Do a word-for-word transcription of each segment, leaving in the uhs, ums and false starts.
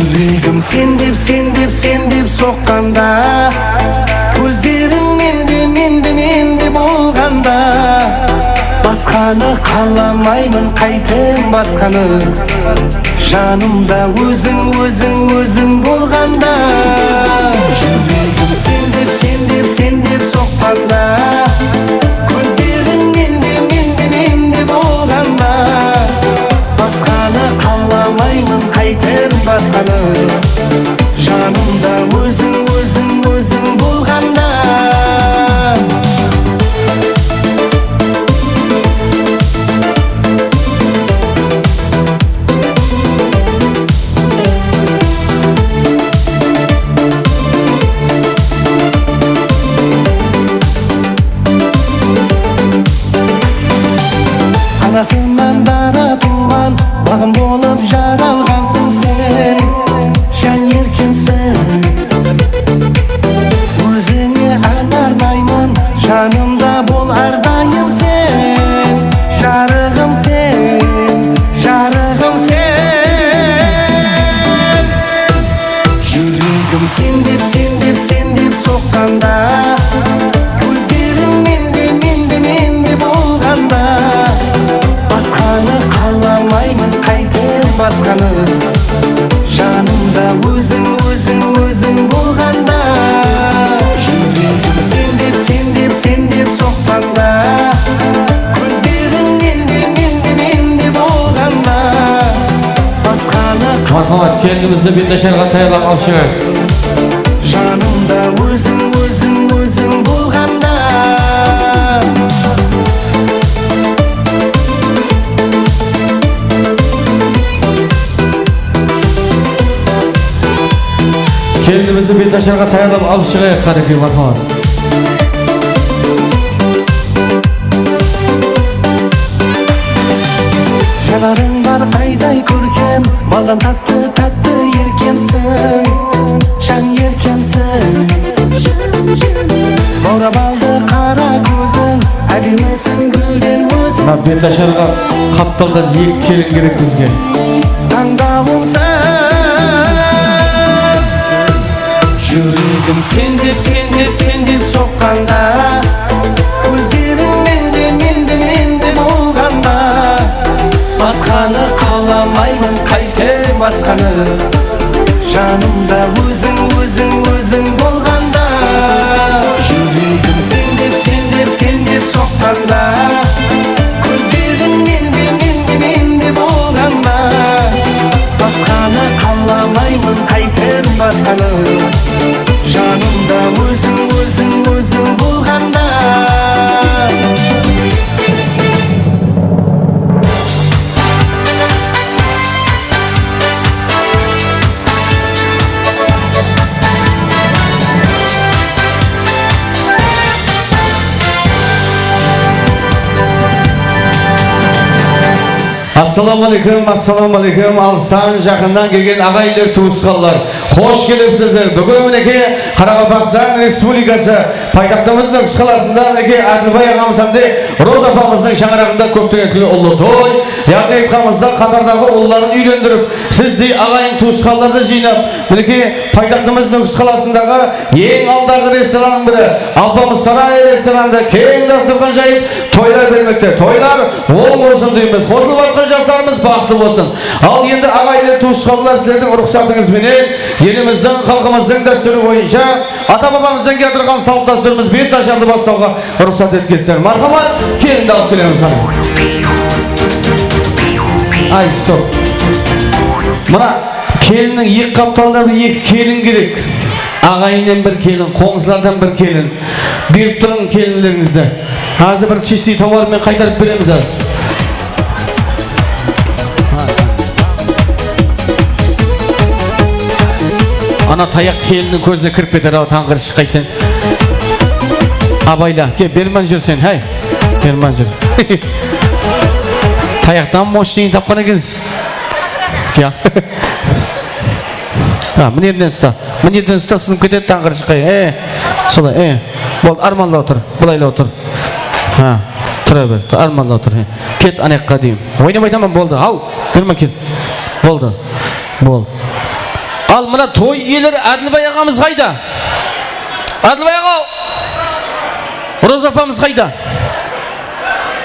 Júregim sen dep, sen dep, sen dep soqqanda, kózleriń mende, mende, mende bolǵanda, basqanı qalamayman, qaytem basqanı. Janımda óziń, óziń, óziń bolǵanda, júregim sen dep, sen dep, sen dep soqqanda, kózleriń mende, mende, mende bolǵanda, basqanı qalamayman, qaytem basqanı. Janımda óziń, óziń, óziń bolǵanda. Anasınan dara tuwǵan, baǵım bolıp jaralǵansıń sen, jan erkemsiń. Ózińe án arnayman, janımda bol árdayım sen, jarıǵım sen, jarıǵım sen. Júregim sen dep, sen dep, sen dep soqqanda, kózleriń mende, mende, mende bolǵanda, basqanı qalamayman, qaytem basqanı. Janımda óziń, óziń, óziń bolǵanda, júregim sen dep, sen dep, sen dep soqqanda, kózleriń mende, mende, mende bolǵanda, basqanı. Marhamat, kelinimizdi Betnazarǵa tayarlap alıp shıǵayıq. Janımda óziń, óziń, óziń bolǵanda. Kelinimizdi Betnazarǵa tayarlap alıp shıǵayıq, qánekey, marhamat. Janarıń bar ayday kórkem, baldan tattı, tattı erkemsiń, jan erkemsiń. Bawrap aldı qara kóziń, ádemisiń gúlden óziń. Mına Betnazarǵa qaptaldan eki kelin kerek bizge. Tańdawımsıń. Júregim sen dep, sen dep, sen dep soqqanda, kózleriń mende, mende, mende bolǵanda, basqanı qalamayman, qaytem basqanı. Janımda óziń, óziń, óziń bolǵanda, júregim sen dep, sen dep, sen dep soqqanda, kózleriń mende, mende, mende bolǵanda, basqanı qalamayman, qaytem basqanı. Janımda óziń, óziń, óziń bolǵanda. Assalawma aleykum, assalawma aleykum. Alıstan, jaqınnan kelgen aǵayinler, tuwısqanlar, xosh kelipsizler. Búgin, minekey, Qaraqalpaqstan Respublikası paytaxtımız Nókis qalasında, minekey, Ádilbay aǵamız hám de Roza apamızdıń shańaraǵında kópten ótkizilgen ullı toy, yaǵnıy aytqanımızda, qatardaǵı ulların úylendirip, sizdey aǵayin tuwısqanlardı jıynap, minekey, paytaxtımız Nókis qalasındaǵı eń aldaǵı restoranıń biri, Alpamıs Saray restoranında keń dasturxan jayıp, toylar bermekte. Toylar oń bolsın deymiz. Qosılıp atqan jaslarımız baxıtlı bolsın. Al endi aǵayinler, tuwısqanlar, sizlerdiń ruxsatıńız benen elimizdiń, xalqımızdıń dástúri boyınsha ata-babamızdan kiyatırǵan salt dástúrimiz Betnazardı baslawǵa ruxsat etkensizler. Marhamat, kelinimdi alıp kelemiz, qáne. Ay, stop. Mına kelinniń eki qaptalına bir eki kelin kerek. Aǵayinnen bir kelin, qońsılardan bir kelin. Berip turıń kelinlerińizdi. Házir bir чистый tovar menen qaytarıp beremiz házir. Ana tayaq kelinniń kózine kirip keter-aw, tańǵırshıq, qaytseń. Abayla, kel, berman júr sen, háy. Berman júr. Tayaqtan moshniyin tapqan ekensiz. Ya. Ha, mına jerden usta. Mına jerden usta, sınıp ketedi, tańǵırshıq, qay. E, solay, e. Boldı, armanla otır. Bılayla otır. Ha, tura ber, tur, armanla otır. He. Ket, anayaqqa deyin. Oynap aytaman, boldı. Haw, berman, kel. Boldı. Boldı. Al, mına toy iyeleri, Ádilbay aǵamız qayda? Ádilbay aǵa! Roza apamız qayda?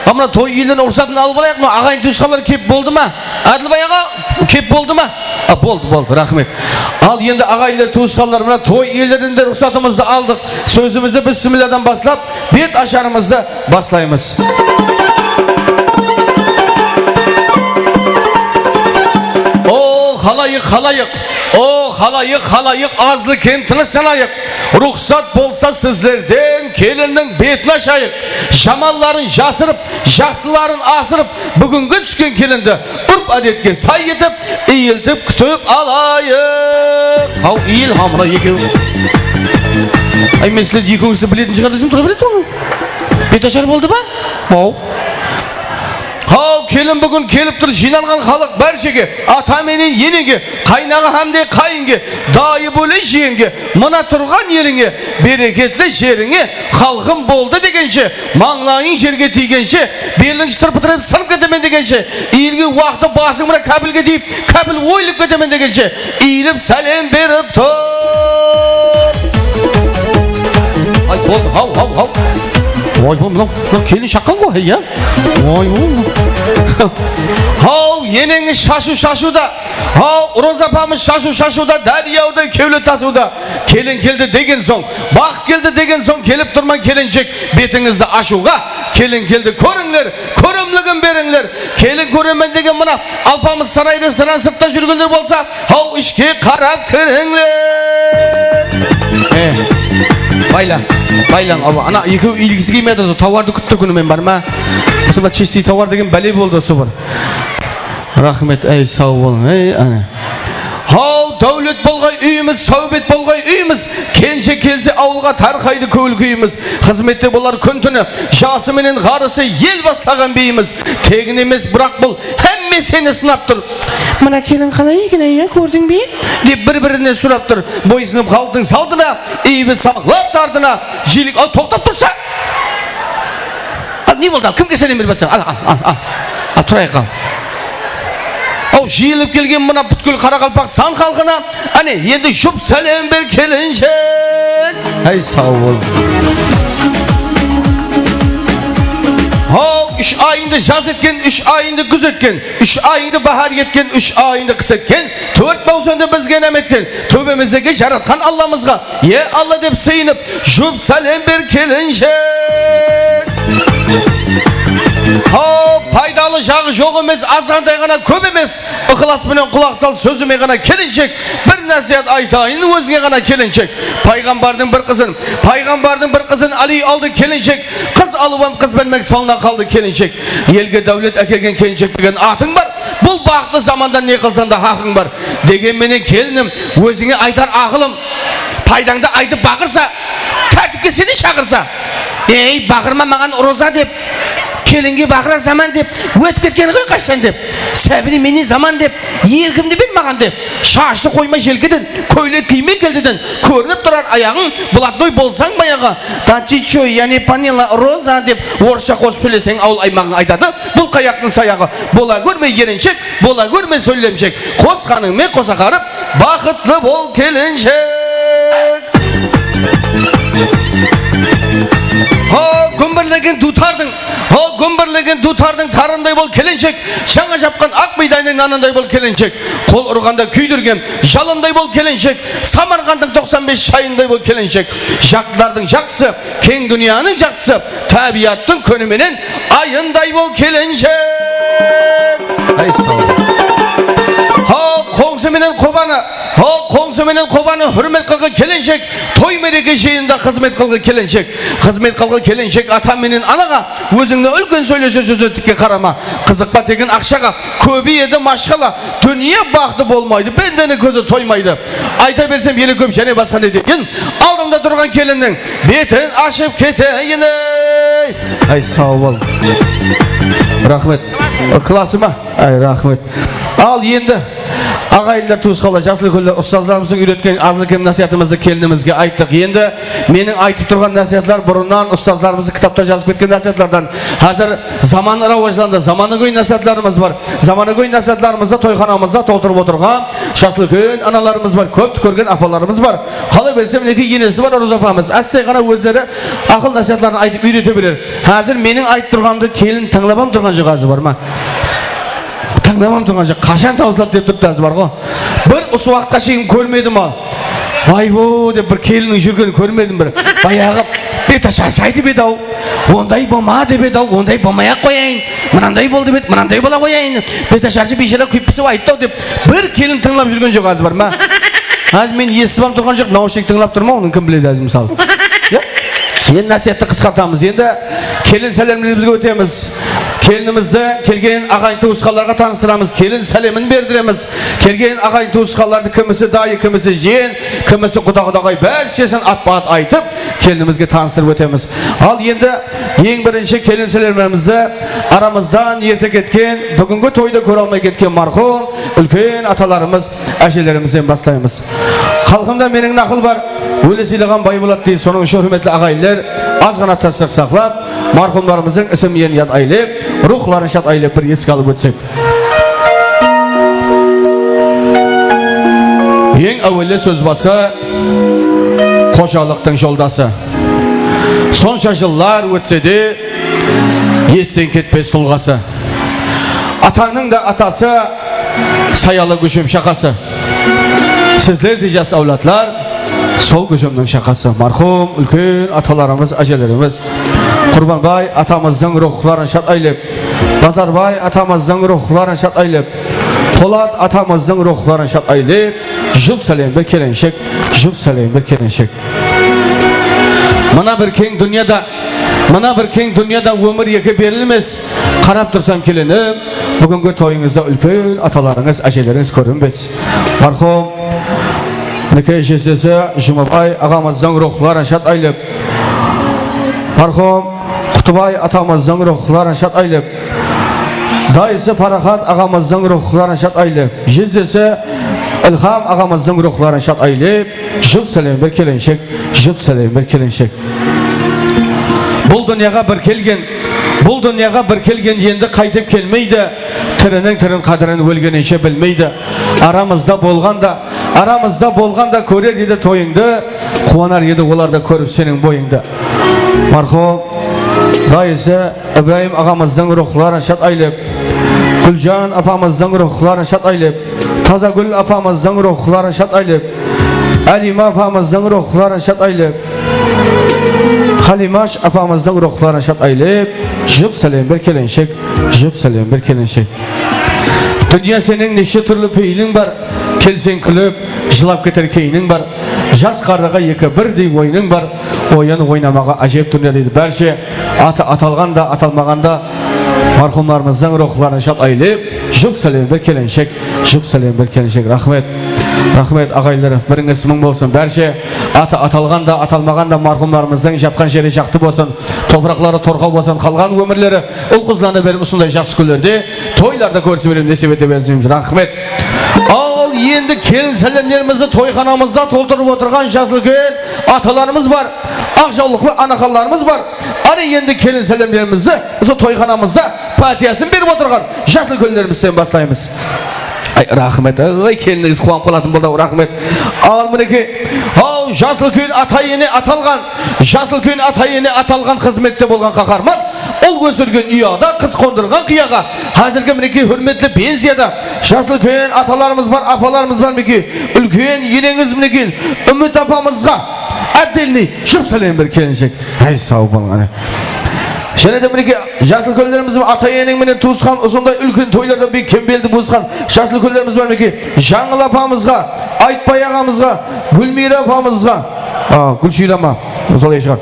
Al, mına toy iyeleriniń ruxsatın alıp alayıq. Mına aǵayin tuwısqanlar kep boldı ma? Ádilbay aǵa, kep boldı ma? A, boldı, boldı, raxmet. Al, endi aǵayinler, tuwısqanlar, mına toy iyelerinen de ruxsatımızdı aldıq. Sózimizdi bismilladan baslap, bet asharımızdı baslaymız. O xalayıq, xalayıq, o xalayıq, xalayıq, azlı-kem tınıshlanayıq. Ruxsat bolsa sizlerden, kelinniń betin ashayıq. Jamanların jasırıp, jaqsıların asırıp, búgingi túsken kelindi úrp-ádetke say etip, iyiltip kútip alayıq. Haw, iyil, haw, mına ekew. Ay, men sizlerdi ekewińizdi biletin shıǵar desem, tura beredi ǵoy. Bet ashar boldı ma? Haw. Haw, kelin búgin kelip tur, jıynalǵan xalıq bárshege, ata menen eneńe, qaynaǵa hám de qáyinge, dayı bóle jiyeńe, mına turǵan elińe, bereketli jerińe, xalqım boldı degenshe, mańlayıń jerge tiygenshe, beliń shıtır-pıtır etip sınıp ketemen degenshe, iyilgen waqıtta basıń mına kápilge tiyip, kápil oyılıp ketemen degenshe, iyilip sálem berip tur. Ay, boldı, haw, haw, haw. Oy, bu, mınaw, mınaw kelin shaqqan ǵoy, ya? Oy, bu. Haw, eneńiz shashıw shashıwda. Haw, Roza apamız shashıw shashıwda, dáryawday kewli tasıwda. Kelin keldi degen soń, baxıt keldi degen soń, kelip turman kelinshek, betińizdi ashıwǵa. Kelin keldi, kórińler, kórimligin berińler. Kelin kóremen degen mına Alpamıs saray restoran sırtta júrgenler bolsa, haw, ishke qarap kirińler. E, baylań, baylań, awa, ana ekewi iyilgisi kelmey atır, tovardı kútip tur kúni men, bar ma? Usı bir чистый tovar degen bále boldı, usı bir. Raxmet, ey, saw bolıń, ey, áne. Haw, dáwlet bolǵay úyimiz, sáwbet bolǵay úyimiz, kelinshek kelse awılǵa tarqaydı kewil kúyimiz. Xızmette bolar kún-túni, jası menen ǵarrısı el baslaǵan biyimiz. Tegin emes, biraq bul hámme seni sınap tur. Mına kelin qalay eken, ya, kórdiń be? Dep bir-birinen sorap tur. Boysınıp xalıqtıń saltına, iybit saqlap dartına. Jiylik, al, toqtap tursa. Al, ne boldı, al, kimge sálem berip atsań? Al, al, al, al. Al, turayıq, al. Aw, jıyılıp kelgen mına pútkil qaraqalpaq san xalqına, áne, endi jup sálem ber, kelinshek. Háy, saw bol. Haw, úsh ayıńdı jaz etken, úsh ayıńdı gúz etken, úsh ayıńdı báhár etken, úsh ayıńdı qıs etken, tórt máwsimdi bizge inam etken, tóbemizdegi jaratqan Allamızǵa, e Alla dep sıyınıp, jup sálem ber, kelinshek. Haw, paydalı jaǵı joq emes, azǵantay ǵana, kóp emes. Iqlas penen qulaq sal sózime ǵana, kelinshek. Bir násiyat aytayın ózińe ǵana, kelinshek. Payǵambardıń bir qızın, payǵambardıń bir qızın Áliy aldı, kelinshek. Qız alıwam qız bermek sońına qaldı, kelinshek. Elge dáwlet ákelgen kelinshek degen atıń bar. Bul baxıtlı zamanda ne qılsań da haqıń bar. Degen menen, kelinim, ózińe aytar aqılım. Paydańdı aytıp baqırsa, tártipke seni shaqırsa, ey, baqırma maǵan Roza dep, kelinge baqıra zaman dep, ótip ketken ǵoy qashshan dep, sábire menen zaman dep, erkimdi ber maǵan dep, shashtı qoyma jelkeden, kóylek kiyme kelteden, kórinip turar ayaǵıń, blatnoy bolsań bayaǵı. Да ты чё, я не поняла, Roza dep, orıssha qosıp sóyleseń, awıl aymaǵıń aytadı, bul qayaqtıń sayaǵı. Bola górme erinshek, bola górme sóylemshek. Qosqanıńmen qosa qarıp, baxıtlı bol, kelinshek. Haw, gúmbirlegen duwtardıń, haw, gúmbirlegen duwtardıń tarınday bol, kelinshek. Jańa japqan aq biydaydıń nanınday bol, kelinshek. Qol urǵanda kúydirgen jalınday bol, kelinshek. Samarqandtıń toqsan bes shayınday bol, kelinshek. Jaqtılardıń jaqtısı, keń dúnyanıń jaqtısı, tábiyattıń kúni menen ayınday bol, kelinshek. Ay, saw bol. Haw, qońsı menen qobanı, haw, qońsı menen qobanı húrmet qılǵı, kelinshek. Toy-mereke jıyınında xızmet qılǵı, kelinshek. Xızmet qılǵı, kelinshek, ata menen anaǵa. Ózińnen úlken sóylese, sózine tikke qarama. Qızıqpa tegin aqshaǵa, kóbeyedi mashqala. Dúnya baxtı bolmaydı, bendeniń kózi toymaydı. Ayta bersem ele kóp, jáne basqa ne deyin? Aldıńda turǵan kelinniń betin ashıp keteyin, ey. Ay, saw bol. Raxmet. Iqlasıma. Ay, raxmet. Al, endi Aǵayinler, tuwısqanlar, jas úlkenler, ustazlarımızdıń úyretken azlı-kem násiyatımızdı kelinimizge ayttıq. Endi meniń aytıp turǵan násiyatlar burınnan ustazlarımız kitapta jazıp ketken násiyatlardan. Házir zaman rawajlandı, zamanagóy násiyatlarımız bar. Zamanagóy násiyatlarımızdı toyxanamızda toltırıp otırǵan jas úlken analarımız bar, kópti kórgen apalarımız bar. Qalaberse, minekey, enesi bar, Roza apamız. Áste ǵana ózleri aqıl násiyatların aytıp úyrete berer. Házir meniń aytıp turǵanımdı kelin tıńlap-ám turǵan joq, házir bar ma? Tıńlap-ám turǵan joq. Qashan tawsıladı dep turıptı, házir bar ǵo. Bir usı waqıtqa shekem kórmedim al. Vay-o dep bir kelinniń júrgenin kórmedim bir. Bayaǵı beti sharshaydı dep edi-aw. Onday bolma dep edi-aw, onday bolmay-aq qoyayın. Mınanday bol dep edi, mınanday bola qoyayın. Beti sharshap, biyshara kúyip-pisip ayttı-aw dep bir kelin tıńlap júrgen joq, házir bar ma? Házir men esitip-ám turǵan joq, naushnik tıńlap turman, onı kim biledi házir, mısalı. Ya? Endi násiyattı qısqartamız. Endi kelin sálemlerimizge ótemiz. Kelinimizdi kelgen aǵayin tuwısqanlarǵa tanıstıramız. Kelin sálemin berdiremiz. Kelgen aǵayin tuwısqanlardı kimisi dayı, kimisi jiyen, kimisi quda-qudaǵay, bárshesin atpa-at aytıp, kelinimizge tanıstırıp ótemiz. Al endi eń birinshi kelin sálemlerimizdi aramızdan erte ketken, búgingi toydı kóre almay ketken marhum úlken atalarımız, ájelerimizden baslaymız. Xalqımda meniń naqıl bar, óle sıylaǵan bay boladı deydi. Sonıń ushın, húrmetli aǵayinler, az ǵana tırsıq saqlap, marhumlarımızdıń isimlerin yad áylep, ruwxların shad áylep bir eske alıp ótsek. Eń áwelle sóz bası, xojalıqtıń joldası. Sonsha jıllar ótse de, esten ketpes tulǵası. Atańnıń da atası, sayalı gújim shaqası. Sizler de jas áwladlar, sol gújimniń shaqası. Marhum úlken atalarımız, ájelerimiz Qurbanbay atamızdıń ruwxların shad áylep, Bazarbay atamızdıń ruwxların shad áylep, Polat atamızdıń ruwxların shad áylep, jup sálem ber kelinshek, jup sálem ber kelinshek. Mına bir keń dúnyada, mına bir keń dúnyada ómir eke berilmes. Qarap tursam, kelinim, búgingi toyıńızda úlken atalarıńız, ájelerińiz kórinbes. Marhum, minekey, jezdesi Jumabay aǵamızdıń ruwxların shad áylep, marhum Qutıbay atamızdıń ruwxların shad áylep, dayısı Paraxat aǵamızdıń ruwxların shad áylep, jezdesi Ilham aǵamızdıń ruwxların shad áylep, jup sálem ber kelinshek, jup sálem ber kelinshek. Bul dúnyaǵa bir kelgen, bul dúnyaǵa bir kelgen endi qaytıp kelmeydi. Tiriniń tirin qádirin ólgeninshe bilmeydi. Aramızda bolǵan da, aramızda bolǵan da kórer edi toyıńdı, quwanar edi olar da kórip seniń boyıńdı. Marhum dayısı Ibrayım aǵamızdıń ruwxların shad áylep, Gúljan apamızdıń ruwxların shad áylep, Tazagúl apamızdıń ruwxların shad áylep, Áliyma apamızdıń ruwxların shad áylep, Qálimash apamızdıń ruwxların shad áylep, jup sálem ber kelinshek, jup sálem ber kelinshek. Dúnya, seniń neshe túrli peyiliń bar, kelseń kúlip, jılap keter keyniń bar. Jas qarıǵa eki birdey oyınıń bar. Oyın oynamaǵa ájep dúnya, deydi. Bárshe atı atalǵan da, atalmaǵan da marhumlarımızdıń ruwxların shad áylep, jup sálem ber kelinshek, jup sálem ber kelinshek. Raxmet. Raxmet, aǵayinler, birińiz mıń bolsın. Bárshe atı atalǵan da, atalmaǵan da marhumlarımızdıń jatqan jeri jaqtı bolsın, topıraqları torqaw bolsın, qalǵan ómirleri ul-qızlarına berip, usınday jaqsı kúnlerde toylarda kórisip beremiz, nesip ete bersin. Raxmet. Al, endi kelin sálemlerimizdi toyxanamızda toltırıp otırǵan jas úlken atalarımız bar, aq jawlıqlı anaxanlarımız bar. Áne, endi kelin sálemlerimizdi usı toyxanamızda pátiyasın berip otırǵan jas úlkenlerimizden baslaymız. Ay, raxmet. Ay, kelinińiz quwanıp qalatın boldı-aw, raxmet. Al, minekey, haw, jas úlken ata-ene atalǵan, jas úlken ata-ene atalǵan, xızmette bolǵan qaharman, ul ósirgen uyaǵda, qız qondırǵan qıyaǵa, házirgi, minekey, húrmetli pensiyada jas úlken atalarımız bar, apalarımız bar, minekey, úlken eneńiz, minekey, Úmit apamızǵa отдельный jup sálem ber kelinshek. Ay, saw bol, áne. Jáne de, minekey, jas úlkenlerimiz bar, ata-eneń menen tuwısqan, usınday úlken toylarda bekkem beldi buwısqan jas úlkenlerimiz bar, minekey, Jańıl apamızǵa, Aytbay aǵamızǵa, Gúlmiyra apamızǵa, a, Gúlshiyra ma? Usınday shıǵar.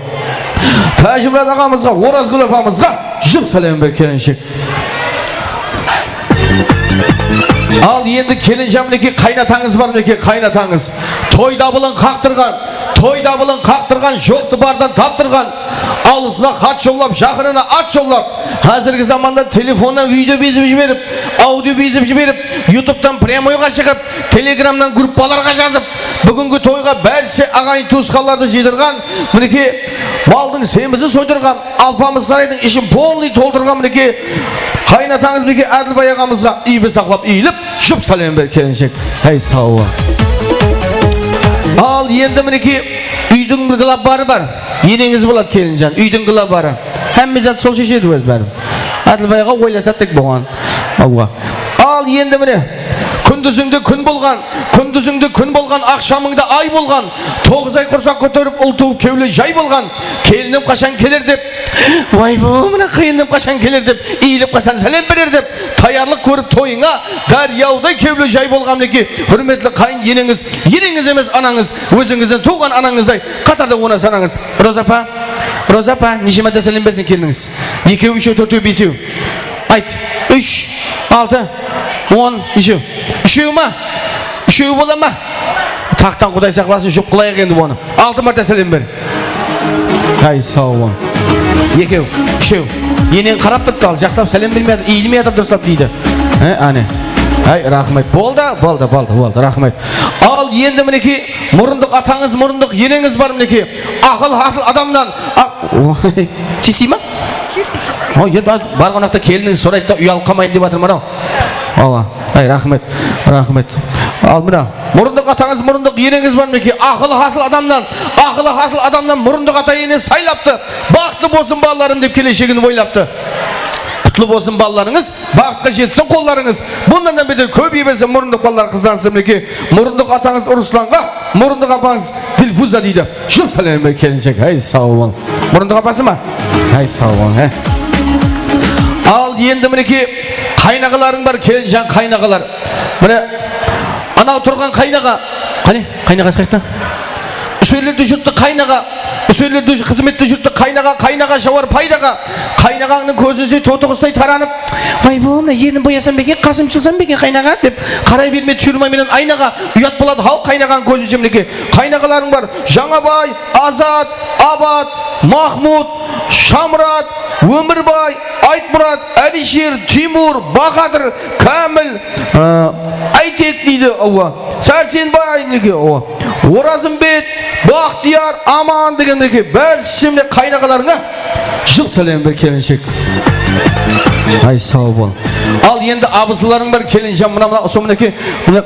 Tájimurat aǵamızǵa, Orazgúl apamızǵa jup sálem ber kelinshek. Al, endi kelinjan, minekey, qaynatańız bar, minekey, qaynatańız. Toy dabılın qaqtırǵan, Toy dabılın qaqtırǵan, joqtı bardan taptırǵan, alısına xat jollap, jaqınına at jollap, házirgi zamanda telefonnan video bezip jiberip, audio bezip jiberip, YouTube'tan прямойǵa shıǵıp, Telegramnan gruppalarǵa jazıp, búgingi toyǵa bárshe aǵayin tuwısqanlardı jıydırǵan, minekey, maldıń semizin soydırǵan, Alpamıs saraydıń ishin polnıy toltırǵan, minekey, qaynatańız, minekey, Ádilbay aǵamızǵa iybe saqlap iyilip, jup sálem ber, kelinshek. Háy, saw bol. Al, endi, minekey, úydiń bir glabarı bar. Eneńiz boladı, kelinjan, úydiń glabarı. Hámme zat sol sheshedi ózi bárin. Ádilbay aǵa oylasadı tek bolǵan. Awwa. Al, endi, mine, kúndizińde kún bolǵan, kúndizińde kún bolǵan, aqshamıńda ay bolǵan, toǵız ay qursaq kóterip, ul tuwıp, kewli jay bolǵan, kelinim qashan keler dep, vay bu, mına qıyınım qashan keler dep, iyilip qashan sálem berer dep, tayarlıq kórip toyıńa, dáryawday kewli jay bolǵan, minekey, húrmetli qáyin eneńiz, eneńiz emes, anańız, ózińizdiń tuwǵan anańızday qatarda ońay sanańız. Roza apa, Roza apa, neshe márte sálem bersin kelinińiz? Ekew, úshew, tórtew, besew. Ayt. Úsh, altı, on, neshew? Úshew ma? Úshew bola ma? Taqtan Quday saqlasın, jup qılayıq endi onı. Altı márte sálem ber. Háy, saw bol. Ekew, úshew. Eneń qarap turıptı, al, jaqsılap sálem bermey atır, iyilmey atır durıslap deydi. Há, áne. Háy, raxmet. Boldı, boldı, boldı, boldı, raxmet. Al, endi, minekey, murındıq atańız, murındıq eneńiz bar, minekey. Aqıl hasıl adamnan, aq-, oy, chistый ma? Chistый, chistый. Oy, endi bar-, barǵan waqıtta kelinińiz soraydı da, uyalıp qalmayın dep atırman-aw. Awa. Ay, raxmet, raxmet. Al, mına, murındıq atańız, murındıq eneńiz bar, minekey. Aqılı hasıl adamnan, aqılı hasıl adamnan murındıq ata-ene saylaptı. Baxıtlı bolsın balalarım dep keleshegin oylaptı. Qutlı bolsın balalarıńız, baxıtqa jetsin qollarıńız. Bunnan da beter kóbeye bersin murındıq balalar, qızlarıńız, minekey. Murındıq atańız Ruslanǵa, murındıq apańız Dilfuza deydi. Jup sálem ber, kelinshek. Háy, saw bol. Murındıq apası ma? Háy, saw bol, há. Al, endi, minekey, qaynaǵalarıń bar, kelinjan qaynaǵalar. Mine, anaw turǵan qaynaǵa. Qáne, qaynaǵası qayaqta? Úsellerde júripti qaynaǵa. Úsellerde xızmette júripti qaynaǵa, qaynaǵa shawar paydaǵa. Qaynaǵańnıń kózinshe totıǵıstay taranıp, vay bu, mına ernin boyasam beken, qasım shılsam beken qaynaǵa, dep qaray bermedi júrmay menen aynaǵa. Uyat boladı-haw qaynaǵanıń kózinshe, minekey. Qaynaǵalarıń bar, Jańabay, Azat, Abat, Mahmud, Shamurat, Ómirbay, Aytmurat, Alisher, Timur, Bahadır, Kámil, ı, Áytek deydi, awa. Sársenbay, minekey, awa. Orazımbet, Baxtiyar, Aman degen, minekey, bárshe, mine, qaynaǵalarıńa jup sálem ber, kelinshek. Ay, saw bol. Al, endi abızılarıń bar, kelinjan, mına, mına, usı, minekey, mına,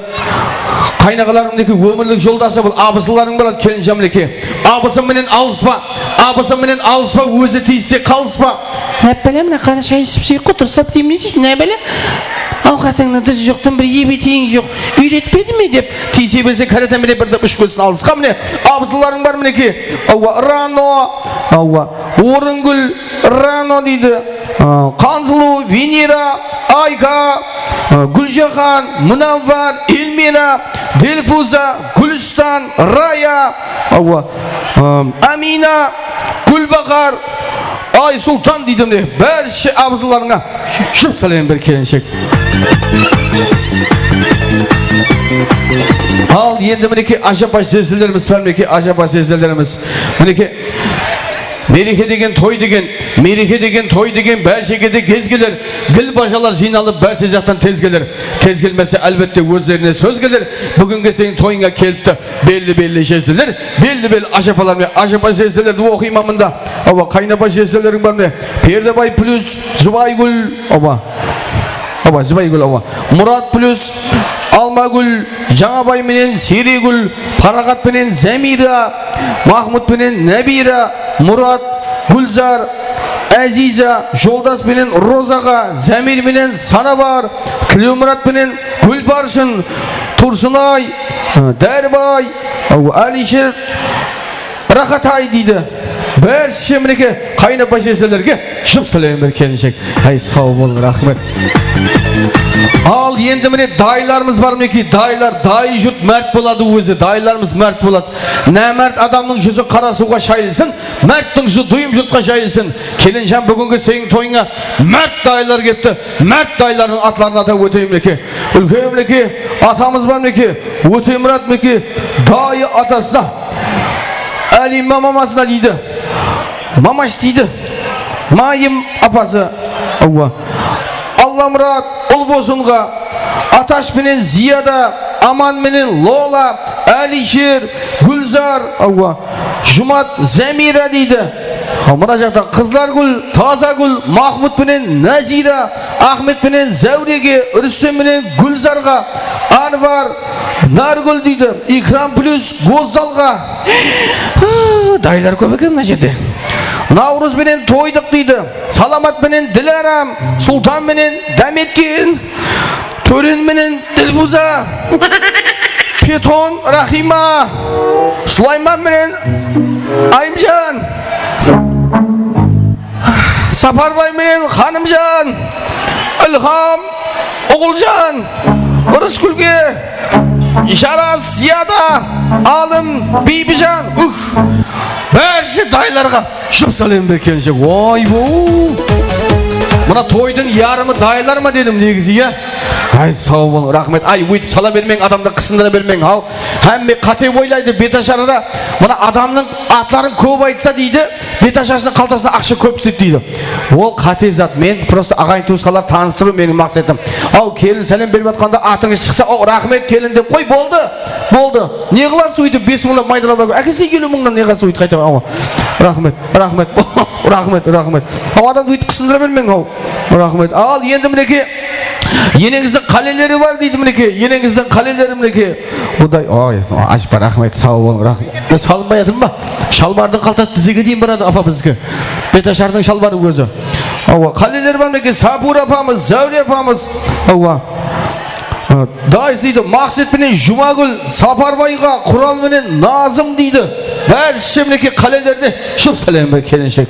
qaynaǵalarıń, minekey, ómirlik joldası bul, abızılarıń boladı, kelinjan, minekey. Abızıń menen alıspa, abızıń menen alıspa, ózi tiyisse qalıspa. Nápbala, mına qara shay iship súyik qo, durıslap demleyshi, nábala. Awqatıńnıń dúzi joqtan bir ebe tiyeń joq, úyretpedi me dep, tiyse berse kárata mine bir dep ushıp ketsin alısqa, mine. Abızılarıń bar, minekey. Awa, Rano, awa, Orıngúl, Rano deydi. A, Qansuluw, Venera, Ayka, a, Gúljahan, Munawwar, Elmira, Dilfuza, Gúlistan, Raya, awa, a, Amina, Gúlbahar, Aysultan deydi, mine, bárshe abızılarıńa jup sálem ber, kelinshek. Al, endi, minekey, ájapa zezelerimiz bar, minekey, ájapa zezelerimiz. Minekey, mereke degen, toy degen, mereke degen, toy degen, bárshege de gez keler. Gil-bajalar jıynalıp, bárshe jaqtan tez keler. Tez kelmese, álbette, ózlerine sóz keler. Búgingi seniń toyıńa kelipti belli-belli jezeler, belli-belli ájapalar menen. Ájapa jezelerdi oqıyman mında. Awa, qaynapa jezeleriń bar mine. Perdebay plyus Zubaygúl, awa. Awa, Zubaygúl, awa. Murat plyus Almagúl, Jańabay menen Seregúl, Paraxat penen Zámiyra, Mahmud penen Nábiyra, Murat, Gúlzar, Áziza, Joldas penen Rozaǵa, Zámir menen Sanabar, Tilewmurat penen Gúlparshın, Tursınay, Dárbay, awa, Áliysher, Raxatay deydi. Bárshe, minekey, qaynapa jezelerge jup sálem ber, kelinshek. Háy, saw bolıń, raxmet. Al, endi, mine, dayılarımız bar, minekey, dayılar, dayı jurt márt boladı ózi, dayılarımız márt boladı. Námárt adamnıń júzi qara suwǵa shayılsın, márttiń júzi duyım jurtqa jayılsın. Kelinjan, búgingi seniń toyıńa márt dayılar kelipti. Márt dayılardıń atların atap óteyin, minekey. Úlken, minekey, atamız bar, minekey, Ótemurat, minekey, dayı atasına Áliyma mamasına deydi. Mamash deydi. Mayım apası. Awwa. Allamurat Ulbosınǵa, Atash penen Ziyada, Aman menen Lola, Áliysher, Gúlzar, awwa. Jumat, Zámiyra deydi. Mına jaqta Qızlargúl, Tazagúl, Mahmud penen Náziyra, Axmed penen Záwrege, Rústem menen Gúlzarǵa, Anvar, Nargúl deydi. Ikram plyus Gózzalǵa. Dayılar kóp eken mına jerde. Nawrız benen Toydıq deydi. Salamat penen Dilaram, Sultan menen Dámetken, Tóren menen Dilfuza, Peton, Rahima, Sulayman menen Ayımjan, Saparbay menen Xanımjan, Ilham, Uǵıljan, Rıskúlge, Jaras, Ziyada, Alım, Biybijan, uh, bárshe dayılarǵa jup sálem ber kelinshek. Oy-bu. Mına toydıń yarımı dayılar ma dedim negizi, ya? Ay, saw bolıń, raxmet. Ay, óytip sala bermeń, adamdı qısındıra bermeń, haw. Hámme qáte oylaydı, betashara da. Mına adamnıń atların kóp aytsa deydi, betashasınıń qaltasına aqsha kóp túsedi deydi. Ol qáte zat. Men prosta aǵayin tuwısqanlar tanıstırıw meniń maqsetim. Aw, kelin sálem berip atqanda atıńız shıqsa, aw, raxmet kelin dep qoy, boldı. Boldı. Ne qılasız óytip bes mıńlap maydalap alǵan? Ákese eliw mıńnan ne qılasız óytip qayta? Awa. Raxmet, raxmet, raxmet, raxmet. Aw, adamdı óytip qısındıra bermeń, aw. Raxmet. Al, endi minekey, eneńizdiń qáleleri bar deydi, minekey. Eneńizdiń qáleleri, minekey. Bunday, oy, ajıppa raxmet, saw bolıń, raxmet. Salınbay atırma? Shalbardıń qaltası dizege deyin baradı, apa, bizdiki. Betashardıń shalbarı ózi. Awa, qáleleri bar ma eken? Sapura apamız, Záwre apamız. Awa. Dayıs deydi, Maqset penen Jumagúl, Saparbayǵa, Qural menen Nazım deydi. Bárshe minekey qálelerine jup sálem ber kelinshek.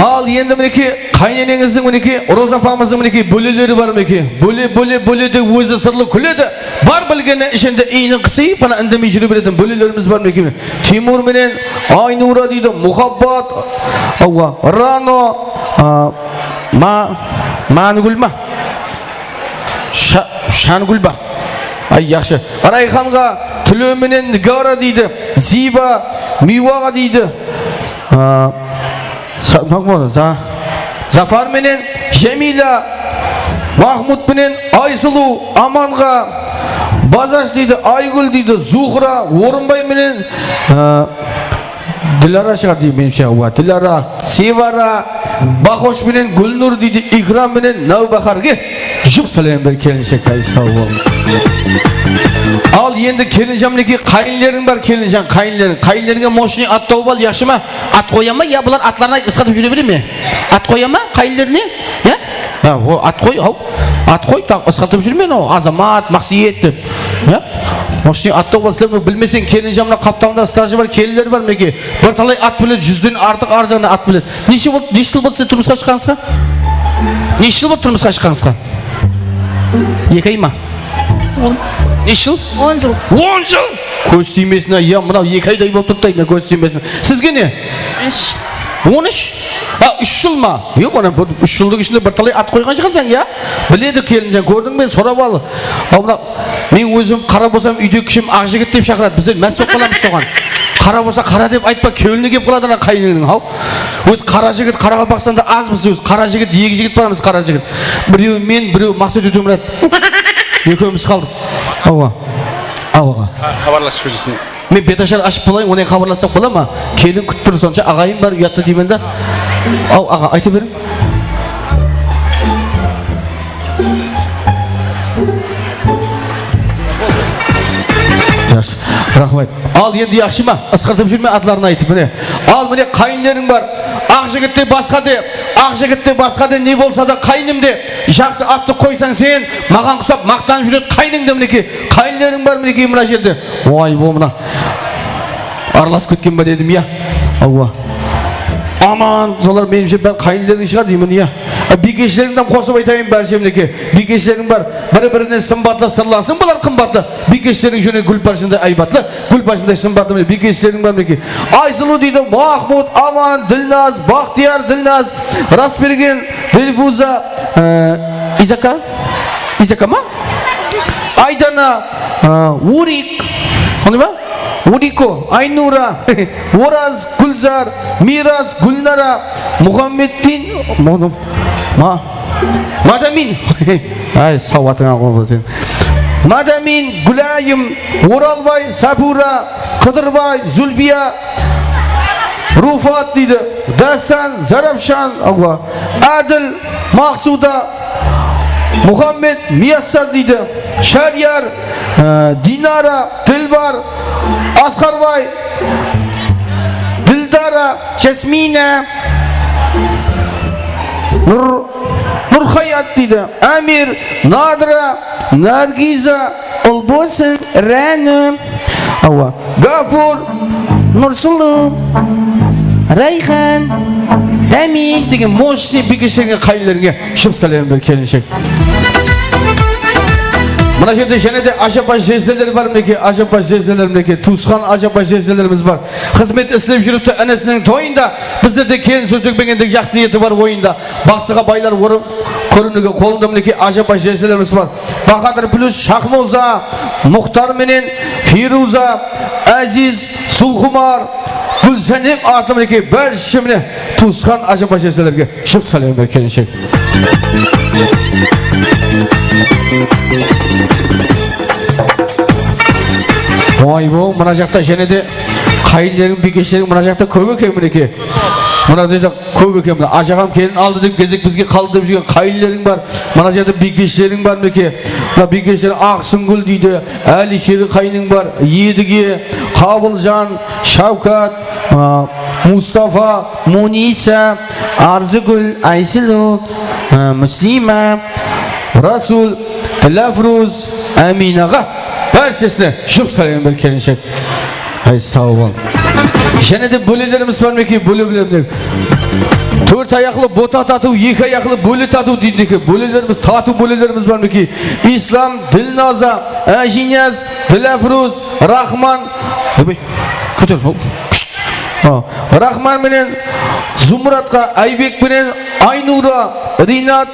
Al, endi minekey, qáyineneńizdiń, minekey, Roza apamızdıń, minekey, bóleleri bar, minekey. Bóle, bóle, bóle de ózi sırlı kúledi. Bar bilgeni ishinde iynin qısıyıp, mına, indemey júre beredi. Bólelerimiz bar, minekey. Timur menen Aynura deydi, Muhabbat, awa, Rano, a, Ma-, Mánigúl ma? Sha-, Shangúl ba? Ay, yaqshı. Rayxanǵa, Túlew menen Nigara deydi. Ziyba, Miywaǵa deydi. A, Sa-, Za-, Zafar menen Jámiyla, Mahmud penen Aysulıw, Amanǵa, Bazash deydi, Aygúl deydi, Zuhra, Orınbay menen, a, Dilara shıǵar deydi, menimshe, awa. Dilara, Sevara, Baxosh penen Gúlnur deydi, Ikram menen Náwbáharge jup sálem ber kelinshek, ay, saw bolıń. Al, endi kelinjan, minekey, qáyinleriń bar, kelinjan, qáyinleriń. Qáyinlerińe moshniy at tawıp al, yaqshı ma? At qoya ma, ya bular atların aytıp ısqırtıp júre bere me? At qoya ma qáyinlerine? Ya? Ya, o at qoy, aw. At qoy, tam ısqırtıp júrme anaw, Azamat, Maqsiyet dep. Ya? Moshniy at tawıp al, sizler bilmeseń, kelinjan mına qaptalında stajı bar kelinler bar, minekey. Bir talay at biledi, júzden artıq arı jaǵına at biledi. Neshe boldı, neshe jıl boldı sizler turmısqa shıqqanıńızǵa? Neshe jıl boldı turmısqa shıqqanıńızǵa? Eki ay ma? On. Neshe jıl? On jıl. On jıl! Kóz tiymesin, ay, ya, mınaw eki ayday bolıp turıptı, ay, mına kóz tiymesin. Sizge ne? Úsh. On úsh? Ha, úsh jıl ma? Yoq, ana bir úsh jıldıń ishinde bir talay at qoyǵan shıǵarsań, ya? Biledi kelinjan, kórdiń be, sorap al. Al, mına, men ózim qara bolsam, úyde kishim Aqjigit dep shaqıradı. Bizler más bolıp qalamız soǵan. Qara bolsa qara dep aytpa, kewline kelip qaladı ana qáyinińniń, haw. Ózi qara jigit, Qaraqalpaqstanda azbız ózi. Qara jigit, eki jigit baramız, qara jigit. Birewi men, birewi Maqset Ótemurat. Ekewimiz qaldıq. Awa. Awa, aǵa. Xabarlasıp jiberesin. Men betashar ashıp qoyayın, onnan xabarlassaq bola ma? Kelin kútip tur, sonsha aǵayin bar uyatta deymen da. Aw, aǵa, ayta beriń. Jaqsı, raxmet. Al, endi yaqshı ma? Isqırtıp júrme atların aytıp, mine. Al, mine, qáyinleriń bar. Aqjigit te, basqa de, Aqjigit te, basqa de, ne bolsa da qáyinim de. Jaqsı attı qoysań sen, maǵan qusap maqtanıp júredi qáyiniń de, minekey. Qáyinleriń bar, minekey, mına jerde. Oy, bo, mına. Aralasıp ketken ba dedim, ya. Awa. Aman, solar menimshe bári qáyinleriń shıǵar deymen, ya. A, biykeshlerińdi hám qosıp aytayın, bárshe, minekey. Biykeshleriń bar. Biri-birinen sımbatlı, sırlasıń, bular qımbatlı. Biykeshleriń júregi gúlparshinday aybatlı, gúlparshinday sımbatlı, mine, biykeshleriń bar, minekey. Aysulıw deydi, Mahmud, Aman, Dilnaz, Baxtiyar, Dilnaz, Rasbergen, Dilfuza, e, Izaka? Izaka ma? Aydana, ı, Urik, sonday ma? Uriko, Aynura, Oraz, Gúlzar, Miyras, Gúlnara, Muxammeddin, ma-, Madamin. Ay, sawatıńa qol sen. Madamin, Gúlayım, Oralbay, Sapura, Qıdırbay, Zulbiya, Rufat deydi. Dástan, Zarapshan, awa. Ádil, Maqsuda, Muxammed, Miyassar deydi. Sháryar, e, Dinara, Dilbar, Asqarbay, Dildara, Jasmina, Nur, Nurhayat deydi. Ámir, Nadira, Nargiza, Ulbosın, Ráni, awa, Gafur, Nursulıw, Rayxan, Dámish degen moshniy biykeslerińe, qáyinlerińe jup sálem ber, kelinshek. Mına jerde jáne de ájapa jezeler bar, minekey, ájapa jezeler, minekey, tuwısqan ájapa jezelerimiz bar. Xızmet islep júripti inisiniń toyında, bizler de kelin súrsek penen de jaqsı niyeti bar oyında. Baqsıǵa baylar orın kórinige qolında, minekey, ájapa jezelerimiz bar. Bahadır plus Shaxnoza, Muxtar menen Firuza, Áziz, Sulxumar, Gúlsánem atlı, minekey, bárshe mine tuwısqan ájapa jezelerge jup sálem ber, kelinshek. Oy-bo, mına jaqta jáne de qáyinleriń, biykeshleriń mına jaqta kóp eken, minekey. Mına jaqta kóp eken. Mına ájaǵam kelin aldı dep, gezek bizge qaldı dep júrgen qáyinleriń bar. Mına jerde biykeshleriń bar, minekey. Mına biykeshleriń Aqsúngil deydi, Áliysher qáyiniń bar, Edige, Qabıljan, Shavkat, a, Mustafa, Munisa, Arzıgúl, Aysulıw, a, Múslima, Rasul, Dilafruz, Áminaǵa, bárshesine jup sálem ber, kelinshek. Ay, saw bol. Jáne de bólelerimiz bar, minekey, bóle, bóle, bóle. Tórt ayaqlı bota tatıw, eki ayaqlı bóle tatıw deydi, minekey. Bólelerimiz, tatıw bólelerimiz bar, minekey. Islam, Dilnaza, Ájiniyaz, Dilafruz, Raxman. Oybay, kóter. Ha. Raxman menen Zumratqa, Aybek menen Aynura, Rinat,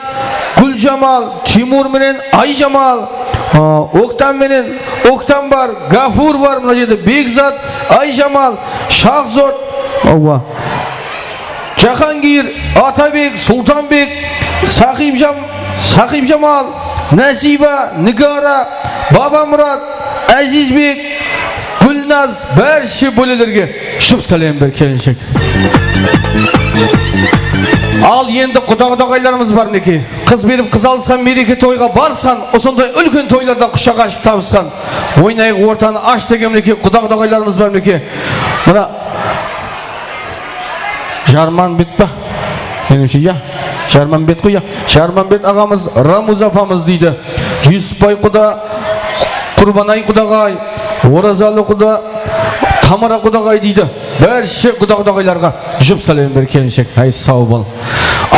Gúljamal, Timur menen Ayjamal, a, Oktan menen Oktan bar, Gafur bar, mına jerde Bekzat, Ayjamal, Shaxzod, awa, Jahangir, Atabek, Sultanbek, Saqipjam-, Saqipjamal, Nasiba, Nigara, Babamurat, Ázizbek, Gúlnaz, bárshe bólelerge jup sálem ber, kelinshek. Al, endi quda-qudaǵaylarımız bar, minekey. Qız berip, qız alısqan, mereke toyǵa barısqan, usınday úlken toylarda qushaq ashıp tabısqan, oynayıq, ortanı ash degen, minekey, quda-qudaǵaylarımız bar, minekey. Mına Jarmanbet pa? Menimshe, ya. Jarmanbet ǵoy, ya. Jarmanbet aǵamız, Ramuz apamız deydi. Jusupbay quda, Qurbanay qudaǵay, Orazalı quda, Tamara qudaǵay deydi. Bárshe quda-qudaǵaylarǵa jup sálem ber, kelinshek. Ay, saw bol.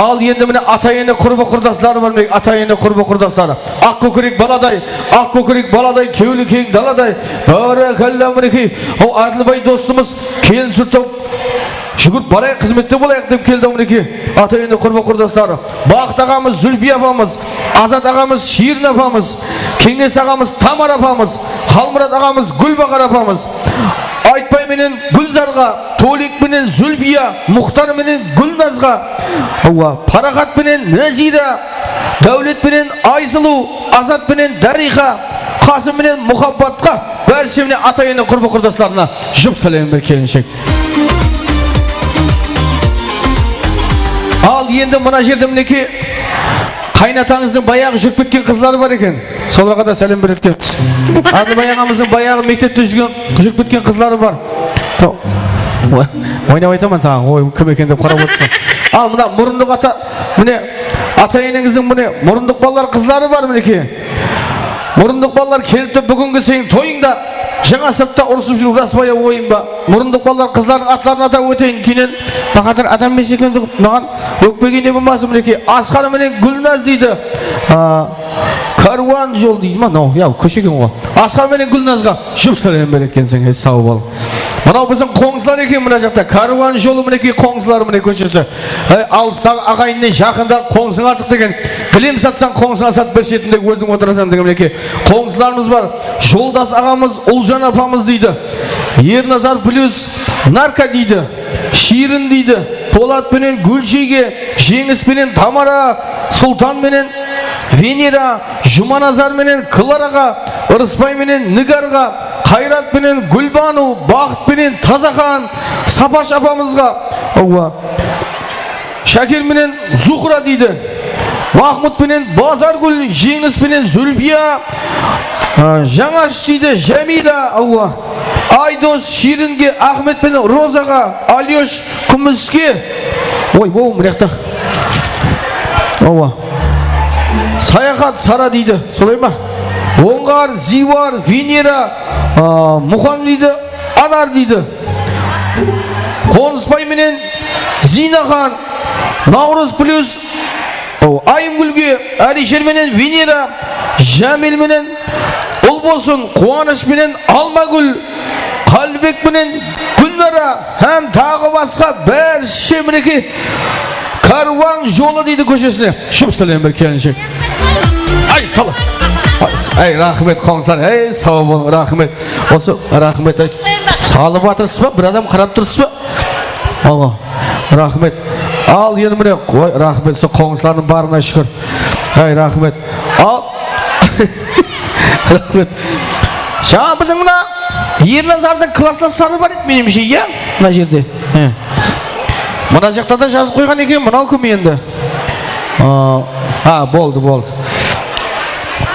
Al, endi mine ata-ene, qurba-qurdasları bar, mine ata-ene, qurba-qurdasları. Aq kókerek baladay, aq kókerek baladay, kewli keń daladay. Bárekella, minekey. Haw, Ádilbay dostımız kelin súrtip, júgirip barayıq, xızmette bolayıq dep keldi, minekey. Ata-ene, qurba-qurdasları. Baxıt aǵamız, Zúlpiya apamız, Azat aǵamız, Shiyrin apamız, Keńes aǵamız, Tamara apamız, Xalmurat aǵamız, Gúlbaxar apamız. Aytbay menen Gúlzarǵa, Tolik penen Zúlpiya, Muxtar menen Gúlnazǵa, awa, Paraxat penen Názira, Dáwlet penen Aysulıw, Azat penen Dáriyxa, Qasım menen Muhabbatqa, bárshe mine ata-ene, qurba-qurdaslarına jup sálem ber, kelinshek. Al, endi mına jerde, minekey, qaynatańızdıń bayaǵı júrip ketken qızları bar eken. Solarǵa da sálem beretuǵınbız. Ádilbay aǵamızdıń bayaǵı mektepte júrgen, júrip ketken qızları bar. Oynap aytaman taǵı, oy, kim eken dep qarap otırsań. Al, mına murındıq ata, mine, ata-eneńizdiń, mine, murındıq balalar, qızları bar, minekey. Murındıq balalar kelipti búgingi seniń toyıńda. Jańa sırtta urısıp júriw ras pa ya oyın ba? Murındıq balalar, qızlardıń atların atap óteyin, keyin Baxadır adam emes eken dep maǵan ókpegende bolmasın, minekey. Asqar menen Gúlnaz deydi. A, Kárwan jol deydi ma? Mınaw, ya, kóshe eken ǵoy. Asqar menen Gúlnazǵa jup sálem beretkenseń, ey, saw bol. Mınaw biziń qońsılar eken mına jaqta. Kárwan jolı, minekey, qońsılar, mine kóshesi. Ey, alıstaǵı aǵayinne jaqındaǵı qońsıń artıq degen. Gilem satsań, qońsıńa sat, bir shetinde óziń otırasań degen, minekey. Qońsılarımız bar. Joldas aǵamız, Uljan apamız deydi. Ernazar plyus Narka deydi. Shiyrin deydi. Polat penen Gúlshiyge, Jeńis penen Tamara, Sultan menen Venera, Jumanazar menen Klaraǵa, Irısbay menen Nigarǵa, Qayrat penen Gúlbanu, Baxıt penen Tazaxan, Sapash apamızǵa, awa, Shakir menen Zuhra deydi. Mahmut penen Bazargúl, Jeńis penen Zulfiya, a, Jańash deydi, Jamila, awa. Aydos Shiringe, Axmet penen Rozaǵa, Alyosh Kúmiske. Oy, bow, mına jaqta. Awa. Sayaxat Sara deydi. Solay ma? Ońǵar, Ziywar, Venera, a, Muxan deydi, Anar deydi. Qonısbay menen Ziynaxan, Nawrız plyus, o, Ayımgúlge, Alisher menen Venera, Jamil menen Ulbosın, Quwanısh penen Almagúl, Qállibek penen Gúlnara hám taǵı basqa bárshe, minekey, Kárwan jolı deydi kóshesine. Jup sálem ber, kelinshek. Ay, sal-, ay, s-, ay, raxmet, qońsılar. Ey, saw bolıń, raxmet. Usı, raxmet, ay. Salıp atırsız ba? Bir adam qarap tursız ba? Awa, raxmet. Al, endi mine, oy, raxmet, usı qońsılardıń barına shúkir. Ay, raxmet. Al. Raxmet. Jańa biziń mına Ernazardıń klasslasları bar edi, menimshe, iya? Mına jerde. He. Mına jaqta da jazıp qoyǵan eken, mınaw kim endi? A, ha, boldı, boldı.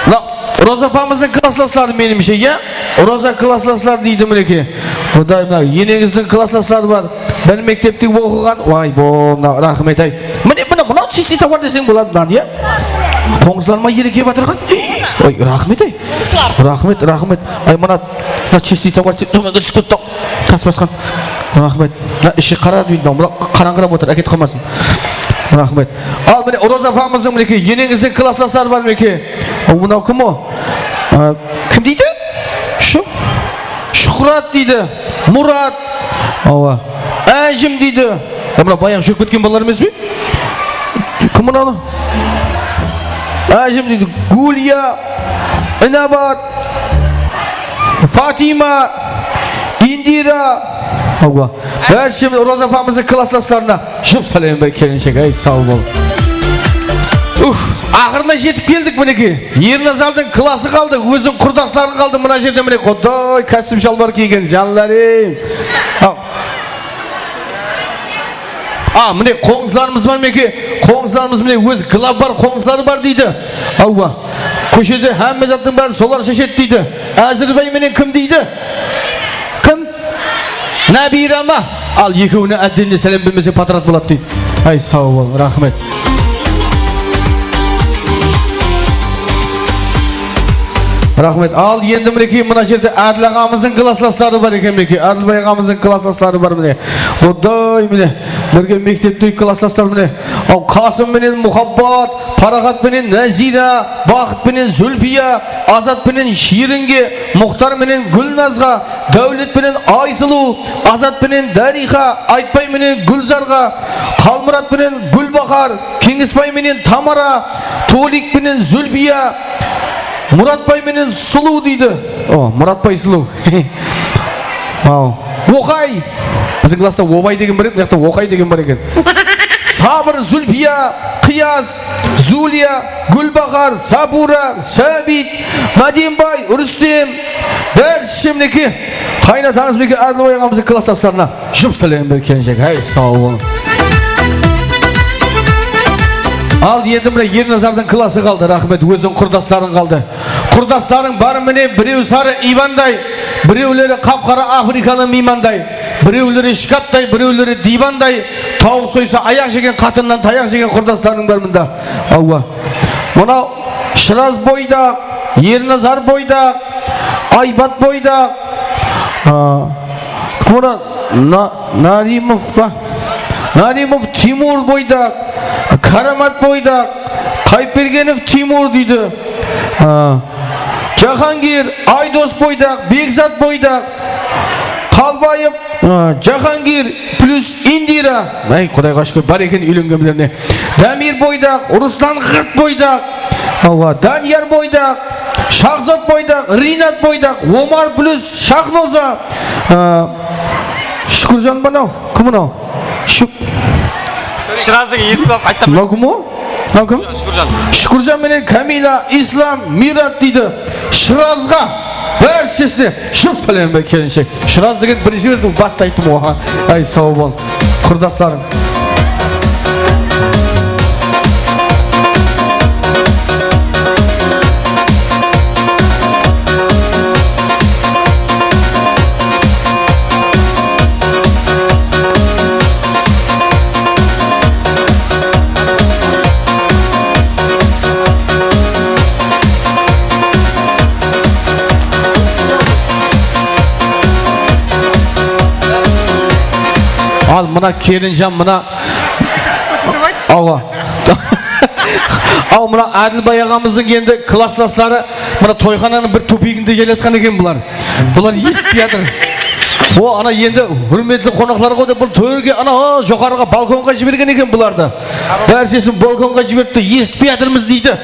Mına Roza apamızdıń klasslasları, menimshe, iya? Roza klasslasları deydi, minekey. Qudayım, mına eneńizdiń klasslasları bar. Bir mektepte oqıǵan. Vay, bo, mına raxmet, ay. Mine, mine, mınaw чистый товар deseń boladı, mınaw, iya? Qońsılarıma ele kep atırǵan. Oy, raxmet, ay. Raxmet, raxmet. Ay, mına, mına чистый товар tómenge túsip ketti. Tas basqan. Raxmet. Mına ishi qara deydi, mınaw qarańǵırap otır, áketip qalmasın. Raxmet. Al, mine, Roza apamızdıń, minekey, eneńizdiń klasslasları bar, minekey. Al, mınaw kim o? A, kim deydi? Shu? Shuhrat deydi. Murat. Awa. Ájim deydi. Ya, mına bayaǵı júrip ketken balalar emes pe? Kim mınaw? Ájim deydi. Gúliya, Inabat, Fatima, Indira. Awa. Bárshe Roza apamızdıń klasslaslarına jup sálem ber, kelinshek. Ey, saw bol. Uf, aqırına jetip keldik, minekey. Ernazardıń klası qaldı, óziń qurdaslarıń qaldı mına jerde, mine, Quday, kástim shalbar kiygen, janlarım. Al. A, mine, qońsılarımız bar, minekey. Qońsılarımız, mine, óz glabbar qońsıları bar deydi. Awa. Kóshede hámme zattıń bárin solar sheshedi deydi. Ázirbay menen kim deydi? Kim? Nábiyra ma? Al, ekewine áddenine sálem bermeseń, potrat boladı deydi. Ay, saw bol, raxmet. Raxmet. Al, endi, minekey, mına jerde Ádil aǵamızdıń klasslasları bar eken, minekey. Ádilbay aǵamızdıń klasslasları bar, mine. Quday, mine. Birge mektepte klasslaslar, mine. Al, Qasım menen Muhabbat, Paraxat penen Názira, Baxıt penen Zulfiya, Azat penen Shiyringe, Muxtar menen Gúlnazǵa, Dáwlet penen Aysulıw, Azat penen Dáriyxa, Aytbay menen Gúlzarǵa, Qalmurat penen Gúlbahar, Keńesbay menen Tamara, Tolik penen Zulfiya, Muratbay menen Sulıw deydi. O, Muratbay, Sulıw. Aw. Oqay. Biziń klasta Obay degen bar edi, mıyaqta Oqay degen bar eken. Sabır, Zulfiya, Qıyas, Zuliya, Gúlbahar, Sabura, Sábit, Mádenbay, Rústem, bárshe, minekey, qaynatamız, minekey, Ádilbay aǵamızdıń klasslaslarına jup sálem ber, kelinshek. Háy, saw bol. Al, endi mine Ernazardıń klası qaldı. Raxmet, óziń qurdaslarıń qaldı. Qurdaslarıń bar, mine, birew sarı iybanday, birewleri qap-qara afrikalı miymanday, birewleri shkaptay, birewleri diybanday, tawıq soysa ayaq jegen, qatınnan tayaq jegen qurdaslarıń bar mında. Awa. Mınaw Shıraz boydaq, Ernazar boydaq, Aybat boydaq. A, Mına Na-, Narimov pa? Narimov Timur boydaq, Karamat boydaq, Qayıpbergenov Timur deydi. A, Jahangir, Aydos boydaq, Bekzat boydaq, Qalbayıp, a, Jahangir plus Indira. Ay, Qudayǵa shúkir, bar eken úylengenlerine. Damir boydaq, Ruslan ǵırt boydaq. Awa, Daniyar boydaq, Shahzod boydaq, Rinat boydaq, Omar plus Shahnoza. A, Shúkirjan mınaw, kim mınaw? Shuk- Shırazdıǵı esitip alıp qaytta. Mınaw kim o? Mınaw kim? Shúkirjan. Shúkirjan menen Kamila, Islam, Mirat deydi. Shırazǵa bárshesine jup sálem ber kelinshek. Shıraz degen birinshi ret bas ayttım oǵan. Ay, saw bol. Qurdaslarım. Al, mına kelinjan, mına. Awa. Al, mına Ádilbay aǵamızdıń endi klasslasları, mına toyxananıń bir túpeginde jaylasqan eken bular. Bular esitpey atır. O, ana endi húrmetli qonaqlar ǵoy dep, bul tórge, ana, o, joqarıǵa balkonǵa jibergen eken bulardı. Bárshesin balkonǵa jiberipti, esitpey atırmız deydi.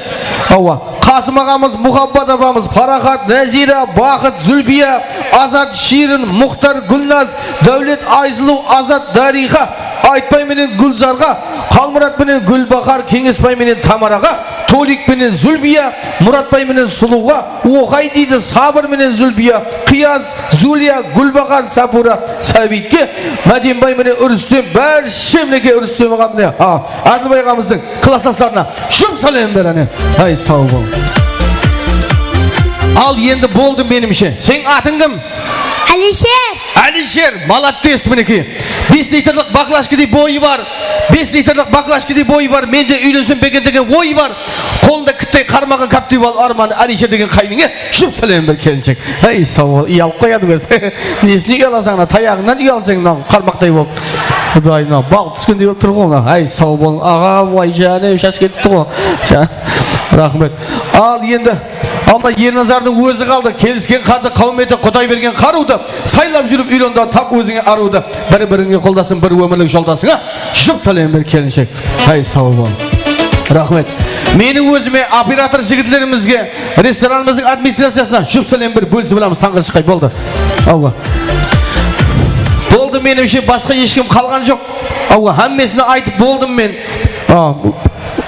Awa. Qasım aǵamız, Muhabbat apamız, Paraxat, Názira, Baxıt, Zúlbiya, Azat, Shiyrin, Muxtar, Gúlnaz, Dáwlet, Aysuluw, Azat, Dariyxa, Aytbay menen Gúlzarǵa, Qalmurat penen Gúlbahar, Keńesbay menen Tamaraǵa, Tolik penen Zúlbiya, Muratbay menen Sulıwǵa, Oqay deydi, Sabır menen Zúlbiya, Qıyaz, Zulya, Gúlbahar, Sapura, Sábiytke, Mádenbay menen Úrstem, bárshe minekey Úrstem aǵamız, a, Ádilbay aǵamızdıń klasslaslarına jup sálem ber, áne. Ay, saw bol. Al, endi boldı menimshe. Seniń atıń kim? Alisher. Alisher, молодец, minekey. Bes litrlik baklajkadey boyı bar. Bes litrlik baklajkadey boyı bar. Men de úylensem be eken degen oyı bar. Qolında kittey qarmaǵa káptey bal armanı Alisher degen qáynińe jup sálem ber kelinshek. Hey, saw bol, uyalıp qoyadı ózi. Nesine uyalasań, ana, tayaǵıńnan uyalsań, mına qarmaqtay bolıp. Qudayım, mına bal túskendey bolıp tur ǵoy, mına. Hey, saw bol, aǵa, vay jáne, shashıp ketipti ǵoy. Ja-, raxmet. Al, endi Alda Ernazardıń ózi qaldı. Kelisken qatı, qáwmeti, Quday bergen qarıwdı. Saylap júrip úylendi tap ózińe arıwdı. Bir-birińe qoldasıń, bir ómirlik joldasıńa jup sálem ber, kelinshek. Hay, saw bol. Raxmet. Meniń ózime, operator jigitlerimizge, restoranımızdıń administraciyasına jup sálem ber, bólisip alamız, tańǵır shıqqay, boldı. Awa. Boldı, menimshe, basqa hesh kim qalǵan joq. Awa, hámmesine aytıp boldım men. A,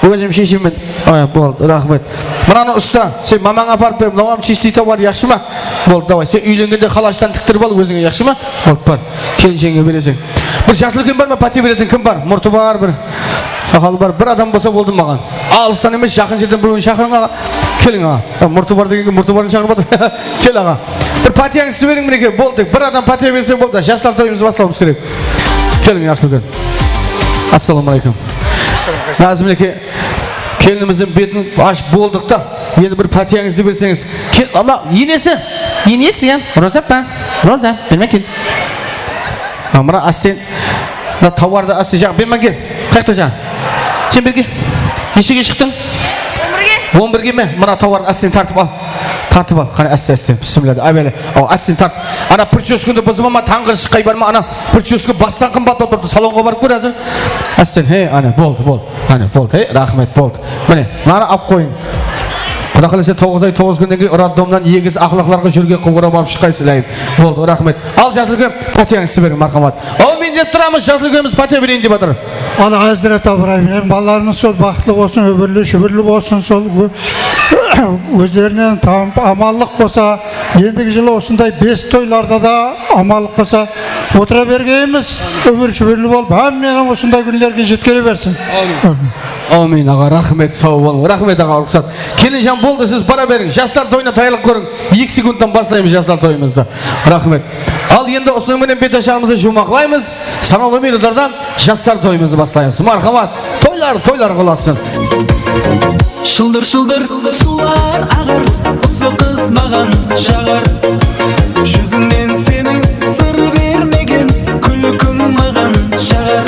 ózim sheshemen. Ay, boldı, raxmet. Mınanı usta, sen mamańa aparıp ber, mınaw hám чистый tovar, yaqshı ma? Boldı, davay, sen úylengende qalashtan tiktirip al ózińe, yaqshı ma? Boldı, bar. Kelinshegine bereseń. Bir jas úlken bar ma, pátiya beretin kim bar? Murtı bar bir, saqalı bar. Bir adam bolsa boldı maǵan. Alıstan emes, jaqın jerden birewin shaqırıń, aǵa. Keliń, aǵa. A, murtı bar degenge murtı barın shaqırıp atır. Kel, aǵa. Bir pátiyańızdı beriń, minekey, boldı, tek bir adam pátiya berse boldı, jaslar toyımızdı baslawımız kerek. Keliń, jaqsı úlken. Assalawma áleykum. Názim, minekey, kelinimizdiń betin ashıp boldıq ta. Endi bir pátiyańızdı berseńiz. Kel, ana, enesi. Enesi, ya. Roza apa. Roza, berme kel. A, mına, ásten. Mına tovardı áste jaǵıp bermen kel. Qayaqta jaǵı? Sen berge. Neshege shıqtıń? On birge. On birge me? Mına tovardı ásten tartıp al. Tartıp al. Qáne, áste, áste. Bismillah. Ábele. Aw, ásten tart. Ana pricheskindi buzıp alma, tańǵır shıqqay barma. Ana pricheska bastan qımbat bolıp turıptı. Salonǵa barıp kór házir. Ásten. Hey, áne, boldı, boldı. Áne, boldı. Hey, raxmet, boldı. Mine, mınanı alıp qoyıń. Quda qálese, toǵız ay, toǵız kúnnen keyin roddomnan egiz aqlaqlarǵa júrgen qıńǵırap alıp shıqqay, silayın. Boldı, raxmet. Al, jas úlken, pátiyańızdı beriń, marhamat. Áwmin dep turamız, jas úlkenimiz pátiya bereyin dep atır. Al, Háziret Abıray, meniń balalarımız sol baxıtlı bolsın, óbirli-shúbirli bolsın, sol ó-, ózlerinen tam amanlıq bolsa, endigi jılı usınday bes toylarda da amanlıq bolsa, otıra bergeymiz, óbir-shúbirli bolıp, hámmeniń usınday kúnlerge jetkere bersin. Áwmin. Áwmin. Áwmin, aǵa, raxmet, saw bolıń. Raxmet, aǵa, ruxsat. Kelinjan, boldı, siz bara beriń. Jaslar toyına tayarlıq kóriń. Eki sekundtan baslaymız jaslar toyımızdı. Raxmet. Al, endi usınıń menen betashlarımızdı juwmaqlaymız. Sanawlı minutlarda jaslar toyımızdı baslaymız. Marhamat. Toylar, toylar qulasın. Shıldır-shıldır suwlar aǵar, usı qız maǵan jaǵar. Júzińnen seniń sır bermegen kúlkiń maǵan jaǵar.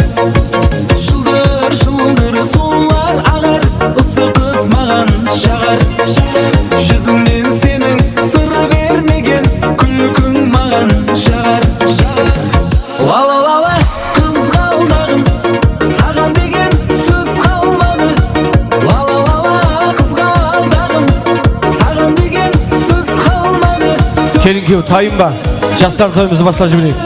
Shıldır-shıldır suwlar aǵar, usı qız maǵan jaǵar. Kelin-kúyew tayın ba? Jaslar toyımızdı baslap jibereyik.